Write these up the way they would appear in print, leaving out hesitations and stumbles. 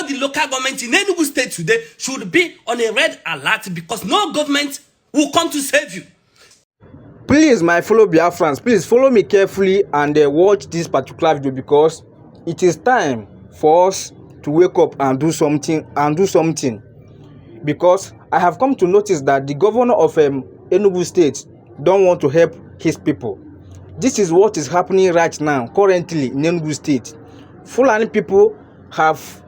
All the local government in Enugu State today should be on a red alert because no government will come to save you. Please, my fellow Biafrans, please follow me carefully and watch this particular video because it is time for us to wake up and do something and do something. Because I have come to notice that the governor of Enugu State don't want to help his people. This is what is happening right now, currently in Enugu State. Fulani people have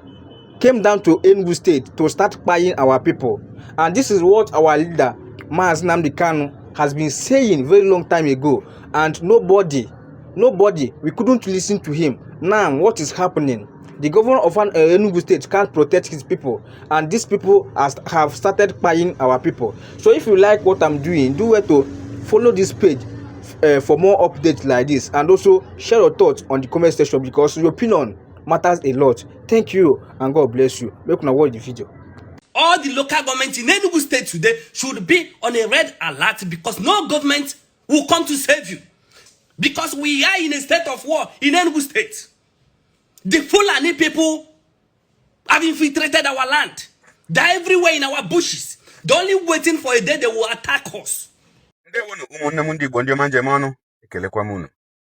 came down to Enugu State to start buying our people. And this is what our leader, Mazi Nnamdi Kanu, has been saying very long time ago. And nobody, nobody, we couldn't listen to him. Now, what is happening? The governor of Enugu State can't protect his people, and these people have started buying our people. So if you like what I'm doing, do well to follow this page for more updates like this, and also share your thoughts on the comment section because your opinion matters a lot. Thank you, and God bless you. Make una watch the video. All the local government in Enugu State today should be on a red alert because no government will come to save you. Because we are in a state of war in Enugu State. The Fulani people have infiltrated our land. They're everywhere in our bushes. They're only waiting for a day they will attack us. Ndewonu ụmụnne m ndị Igbo ndị ọma njem ọnụ, ekelekwa m unu.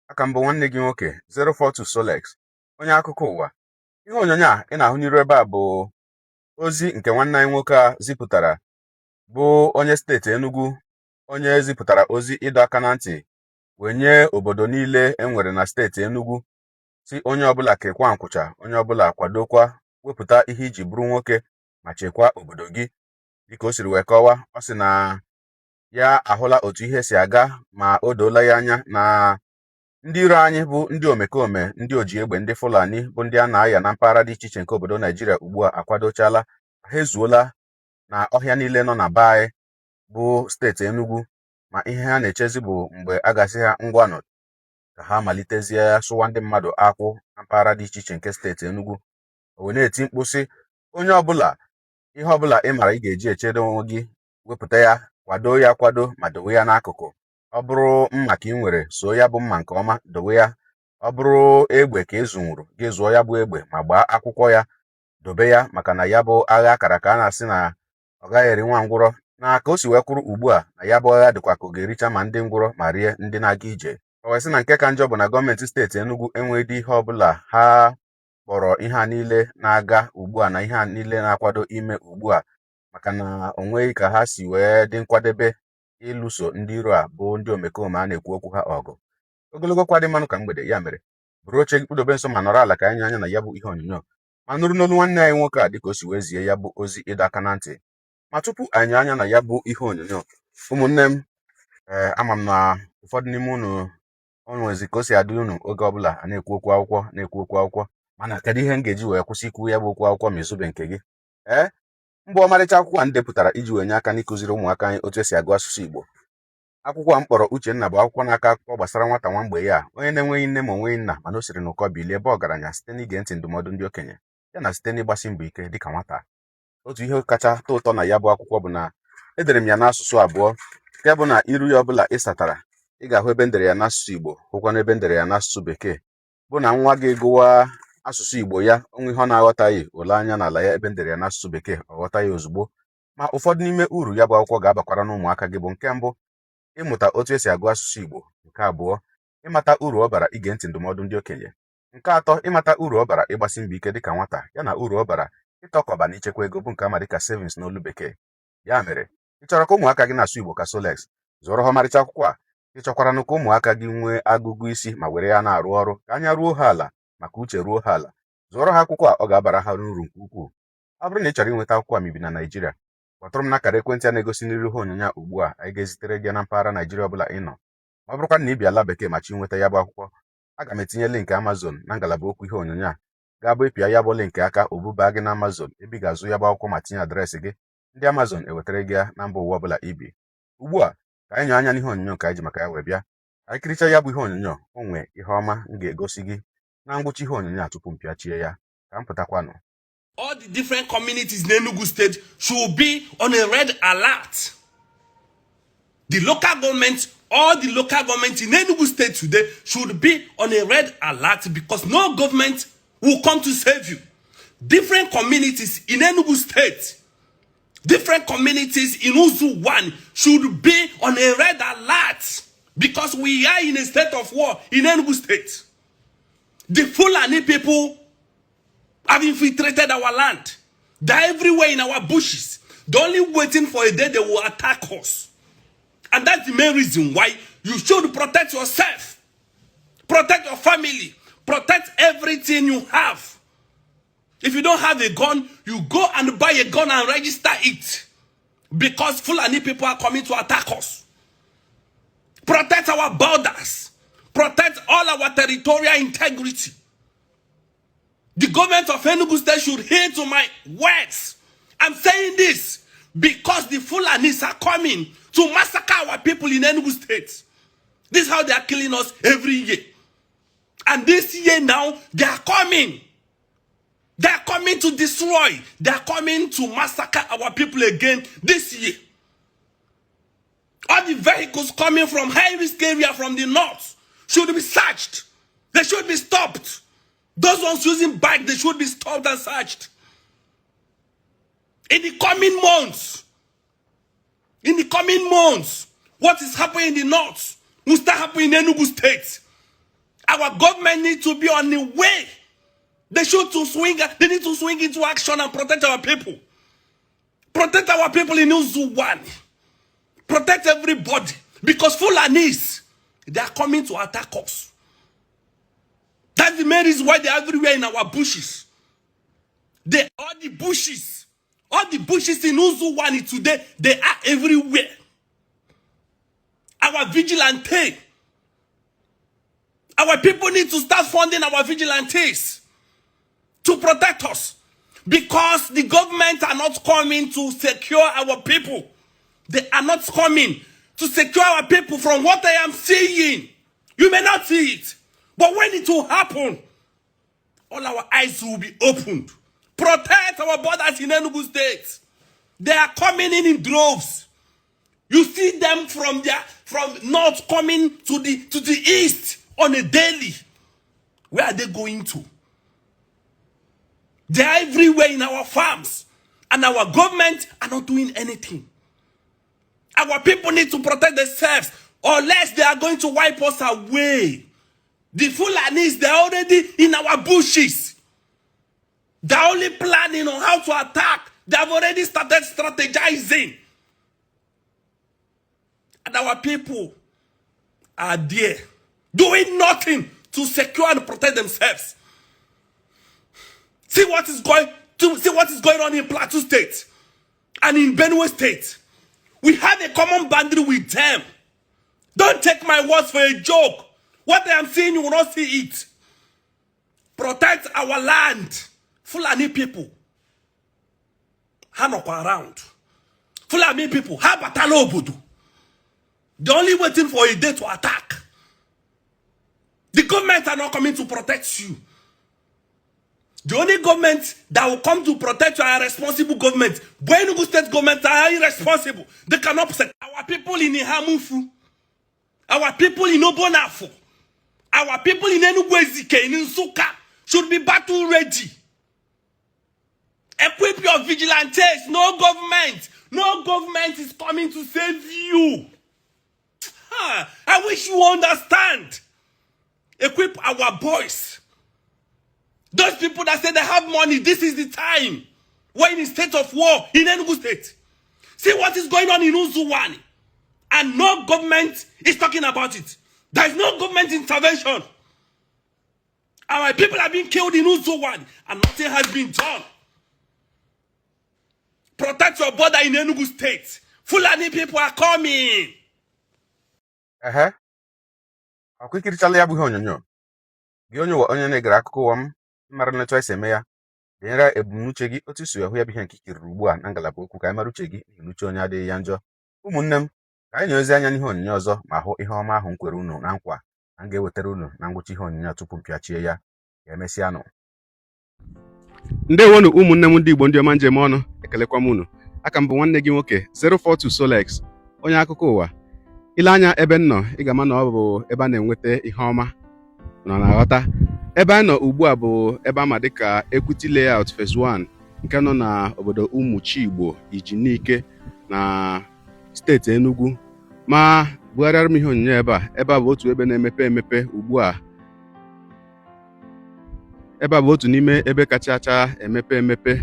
Aka mbụ nwanne gị nwoke 042 Solex, onye akụkọ ụwa. Ihe onyonyo a ị na-ahụ n'iru ebe a bụ ozi nke nwanne anyị nwoke a zipụtara, bụ onye steeti Enugu, onye zipụtara ozi ịdọ aka na ntị wee nye obodo niile e nwere na steeti Enugu, si onye ọbụla kekwa nkwụcha, onye ọbụla kwadokwa, wepụta ihe iji bụrụ nwoke ma chekwaa obodo gị. Dịka o siri wee kọwaa, ọ sị na ya ahụla otu ihe si aga, ma o doola ya anya na ndị iro anyị bụ ndị omekome, ndị oji egbe, ndị Fulani, bụ ndị a na-aya na mpaghara dị iche iche nke obodo Naijiria ugbu a, akwadochala, ha ezuola na ọhịa niile nọ na be anyị bụ steeti Enugu, ma ihe ha na-echezi bụ mgbe a gasị ha ngwanụ ka ha malitezie sụwa ndị mmadụ akwụ na mpaghara dị iche iche nke steeti Enugu. O wee na-eti mkpu sị onye ọbụla, ihe ọbụla ị mara ị ga-eji echere onwe gị, wepụta ya, kwado ya, kwado ma dowe ya n'akụkụ. Ọ bụrụ mma ka ị nwere, soo ya bụ mma nke ọma, dowe ya. Ọ bụrụ egbe ka ị zụnwuru gị, zụọ ya bụ egbe ma gbaa akwụkwọ ya, dobe ya, maka na ya bụ agha akara ka a na-asị na ọ gaghị eri nwa ngwụrọ. Na ka o si wee kwụrụ ugbu a, na ya bụ agha dịkwa ka ọ ga-ericha ma ndị ngwụrọ ma rie ndị na-aga ije. O wee sị na nke ka njọ bụ na gọọmenti steeti Enugu enweghị ihe ọbụla ha kpọrọ ihe a niile na-aga ugbu a na ihe a niile na-akwado ime ugbu a, maka na o nweghị ka ha si wee dị nkwadebe ịlụso ndị iro a bụ ndị omekome a na-ekwu okwu ha ọgụ. Ogologo kwa dị mmanụ ka mgbede ya mere, buru oche gị kpụdobe nso ma nọrọ ala ka anyị anya na ya bụ ihe onyonyo ma nụrụ n'olu nwanne anyị nwoke a dịka o si wee zie ya bụ ozi ịdọ aka na ntị. Ma tupu anyị anya na ya bụ ihe onyonyo, ụmụnne m, ee, ama m na ụfọdụ n'ime unu, o nwezi ka o si adị unu oge ọbụla a na-ekwu okwu akwụkwọ, na-ekwu okwu akwụkwọ, mana kedu ihe m ga-eji wee kwụsị ikwu ya bụ okwu akwụkwọ ma izube nke gị? Ee, mbụ ọmarịcha akwụkwọ a m depụtara iji wee nye aka n'ịkụziri ụmụaka anyị otu esi agụ asụsụ Igbo, akwụkwọ a m kpọrọ Uchenna, bụ akwụkwọ na-akọ akụkọ gbasara nwata nwa mgbei a, onye na-enweghị nne ma onweghị nna, mana o siri n'ụkọ bilie ebe ọgaranya site n'ige ntị ndụmọdụ ndị okenye ya na site n'ịgbasi mbọ ike dịka nwata. Otu ihe kacha tọ ụtọ na ya bụ akwụkwọ bụ na edere m ya n'asụsụ abụọ, nke bụ na iru ya ọbụla ị satara, ị ga-ahụ ebe m dere ya n'asụsụ Igbo, hụkwa n'ebe m dere ya n'asụsụ Bekee, bụ na nwa gị gụwa asụsụ Igbo ya, onwe ihe ọ na-aghọtaghị, ole anya n'ala ya ebe m dere ya n'asụsụ Bekee, ọ ghọta ya ozugbo. Ma ụfọdụ n'ime uru ya bụ akwụkwọ ga-abakwara n'ụmụaka gị bụ: nke mbụ, ịmụta otu esi agụ asụsụ Igbo; nke abụọ, ịmata uru ọ bara ige ntị ndụmọdụ ndị okenye; nke atọ, ịmata uru ọ bara ịgbasi mbọ ike dịka nwata, ya na uru ọ bara ịtọkọba na ichekwa ego, bụ nke ama dịka savings n'olu Bekee. Ya mere, ị chọrọ ka ụmụaka gị na-asụ Igbo ka Solex, zụrụ ha ọmarịcha akwụkwọ a. Ị chọkwaranụ ka ụmụaka gị nwee agụgụ isi ma were ya na-arụ ọrụ, ka anya ruo ha ala maka uche ruo ha ala, zụọrọ ha akwụkwọ a, ọ ga-abara ha uru nke ukwuu. Ọ bụrụ na ị chọrọ inweta akwụkwọ a ma ibi na Naịjirịa, kpọtụrụ m n'akara ekwentị a na-egosi n'iru ihe onyonyo a ugbu a. Anyị ga-ezitere gị na mpaghara Naịjirịa ọbụla ị nọ. Ma ọ bụrụkwa na ị bi ala Bekee ma chi nweta ya bụ akwụkwọ, aga m etinye link Amazon na ngalaba okwu ihe onyonyo a. Ga-abụ ịpịa ya bụ link aka, o buba gị na Amazon ebe ị ga-azụ ya bụ akwụkwọ ma tinye address gị, ndị Amazon ewetara gị ya na mba ụwa ọbụla ibi. Ugbu a, ka anyị nyoo anya n'ihe onyonyo nke anyị ji maka ya wee bịa. Anyị kiricha ya bụ ihe onyonyo, o nwee ihe ọma m ga-egosi gị na ngwụcha ihe onyonyo a tupu m pịachie ya. Ka m pụtakwanụ. All the different communities in Enugu State should be on a red alert. The local government, all the local government in Enugu State today should be on a red alert because no government will come to save you. Different communities in Enugu State, different communities in Uzo-Uwani should be on a red alert because we are in a state of war in Enugu State. The Fulani people have infiltrated our land. They're everywhere in our bushes. They're only waiting for a day they will attack us. And that's the main reason why you should protect yourself, protect your family, protect everything you have. If you don't have a gun, you go and buy a gun and register it. Because Fulani people are coming to attack us. Protect our borders. Protect all our territorial integrity. The government of Enugu State should hear to my words. I'm saying this because the Fulanis are coming to massacre our people in Enugu State. This is how they are killing us every year. And this year now, they are coming. They are coming to destroy. They are coming to massacre our people again this year. All the vehicles coming from high risk area from the north should be searched. They should be stopped. Those ones using bike, they should be stopped and searched. In the coming months, in the coming months, what is happening in the north will start happening in Enugu State. Our government needs to be on the way. They need to swing into action and protect our people. Protect our people in Uzo-Uwani. Protect everybody. Because Fulanis, they are coming to attack us. That's the main reason why they're everywhere in our bushes. All the bushes in Uzo-Uwani today, they are everywhere. Our vigilante, our people need to start funding our vigilantes to protect us. Because the government are not coming to secure our people. They are not coming to secure our people from what I am seeing. You may not see it, but when it will happen, all our eyes will be opened. Protect our borders in Enugu State. They are coming in droves. You see them from north coming to the east on a daily. Where are they going to? They are everywhere in our farms. And our government are not doing anything. Our people need to protect themselves, unless they are going to wipe us away. The Fulanis, they're already in our bushes. They're only planning on how to attack. They have already started strategizing. And our people are there doing nothing to secure and protect themselves. See what is going on in Plateau State and in Benue State. We have a common boundary with them. Don't take my words for a joke. What I am seeing, you will not see it. Protect our land. Fulani people. Ha nọkwa around. Fulani people, ha batala obodo. They're only waiting for a day to attack. The government are not coming to protect you. The only government that will come to protect you are responsible government. Enugu State government are irresponsible. They cannot protect our people in Eha-Amufu, our people in Obollo-Afor, our people in Enugu Ezike, in Nsukka should be battle ready. Equip your vigilantes. No government is coming to save you. Ah, I wish you understand. Equip our boys. Those people that say they have money, this is the time. We're in a state of war in Enugu State. See what is going on in Uzo-Uwani. And no government is talking about it. There is no government intervention. Our people are being killed in Uzo-Uwani and nothing has been done. Protect your border in Enugu State. Fulani people are coming. Ehe, ọkwa ikirichala ya bụ ihe onyonyo gị, onye ụwa, onye na-egere akụkọ ụwa m mara nletu esi eme ya. Denyere ebumnuche gị otu isi ahụ ya bụ ihe nke ikiriri ugbu a na ngalaba okwu, ka anyị mara uche gị, n'ihi na uche onye adịghị ya njọ. Ụmụnne m, ka anyị na-ezi anya n'ihe onyonyo ọzọ ma hụ ihe ọma ahụ m kwere unu na nkwa na m ga-ewetara unu na ngwụcha ihe onyonyo a tupu m pịachie ya. Ka emesịanụ. Ndewonu, ụmụnne m ndị Igbo, ndị ọma njem ọnụ, ekelekwa m unu. Aka m bụ nwanne gị nwoke 042 Solex, onye akụkọ ụwa. Ile anya ebe m nọ, ị ga-ama na ọ bụ ebe a na-enweta ihe ọma nọ na-aghọta. Ebe anyị nọ ugbu a bụ ebe ama dịka Equity Layout Phase 1 nke nọ na obodo Umuchigbo, Ijinike na steeti Enugu. Ma bugharịara m ihe onyonyo ebe a. Ebe a bụ otu ebe na-emepe emepe ugbu a. Ebe a bụ otu n'ime ebe kacha emepe emepe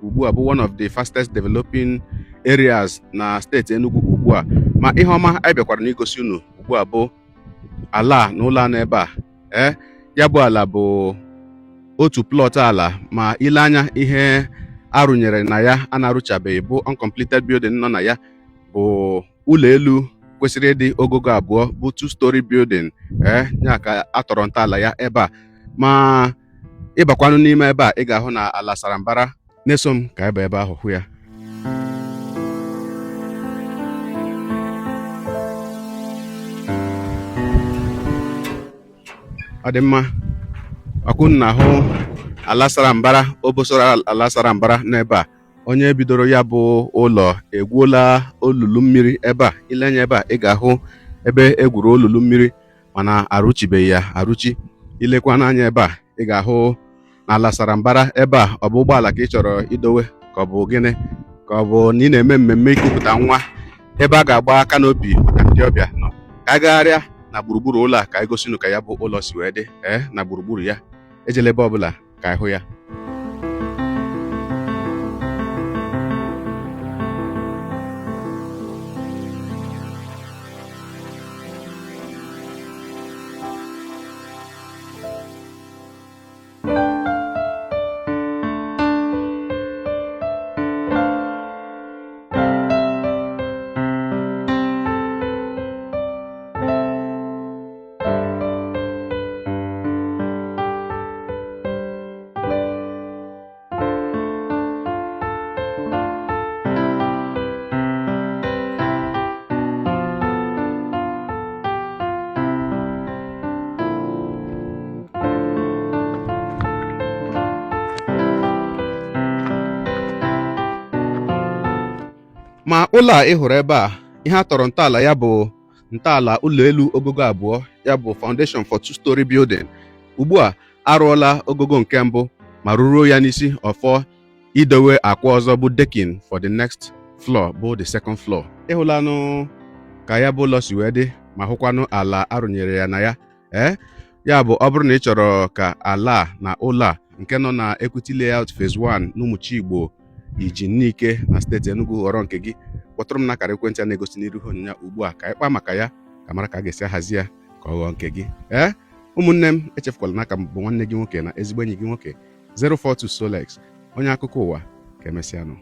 ugbu a, bụ one of the fastest developing areas na steeti Enugu ugbu a. Ma ihe ọma anyị bịakwara n'igosi unu ugbu a bụ ala a na ụlọ a nọ ebe a. Ee, ya bụ ala bụ otu plot ala. Ma ile anya, ihe arụnyere na ya a na-arụchabeghị, bụ uncompleted building nọ na ya, bụ ụlọ elu kwesịrị ịdị ogogo abụọ, bụ two story building. Ee, ya ka a tọrọ ntọala ya ebe a. Ma ịbakwanụ n'ime ebe a, ị ga-ahụ na ala sara mbara. Na-eso m ka ebe ebe ahụ hụ ya. Ọ dị mma. Ọkụ na-ahụ ala sara mbara, obosara ala sara mbara n'ebe a. Onye bidoro ya bụ ụlọ egwuola olulu mmiri ebe a. Ile anya ebe a, ị ga-ahụ ebe egwuru olulu mmiri, mana arụchibeghị ya arụchi. Ilekwa n'anya ebe a, ị ga-ahụ na ala sara mbara ebe a. Ọ bụ ụgbọala ka ị chọrọ idowe, ka ọ bụ gịnị, ka ọ bụ na ị na-eme mmemme ikupụta nwa, ebe a ga-agba canopy maka ndị ọbịa nọ. Ka a gagharịa na gburugburu ụlọ a ka anyị gosi unu ka ya bụ ụlọ si wee dị. Ee, na gburugburu ya, ejela ebe ọbụla ka anyị hụ ya. Ma ụlọ a ị hụrụ ebe a, ihe a tọrọ ntọala ya bụ ntọala ụlọ elu ogogo abụọ, ya bụ foundation for two story building. Ugbu a arụọla ogogo nke mbụ ma rụruo ya n'isi, ọfọ idowe akwa ọzọ bụ decking for the next floor, bụ the second floor. Ịhụlanụ ka ya bụ ụlọ si wee dị, ma hụkwanụ ala arụnyere ya na ya. Ee, ya bụ, ọ bụrụ na ị chọrọ ka ala a na ụlọ a nke nọ na Equity Layout Phase 1 n'Umuchigbo, Ijinike na steeti Enugu ghọrọ nke gị, kpọtụrụ m n'akara ekwentị a na-egosi n'iru ihe onyonyo ugbu a, ka anyị kpaa maka ya, ka mara ka a ga-esi ahazi ya ka ọ ghọọ nke gị. Ee, ụmụnne m, echefukwala n'aka m bụ nwanne gị nwoke na ezigbo enyi gị nwoke, 042 Solex, onye akụkọ ụwa. Ka emesịanụ.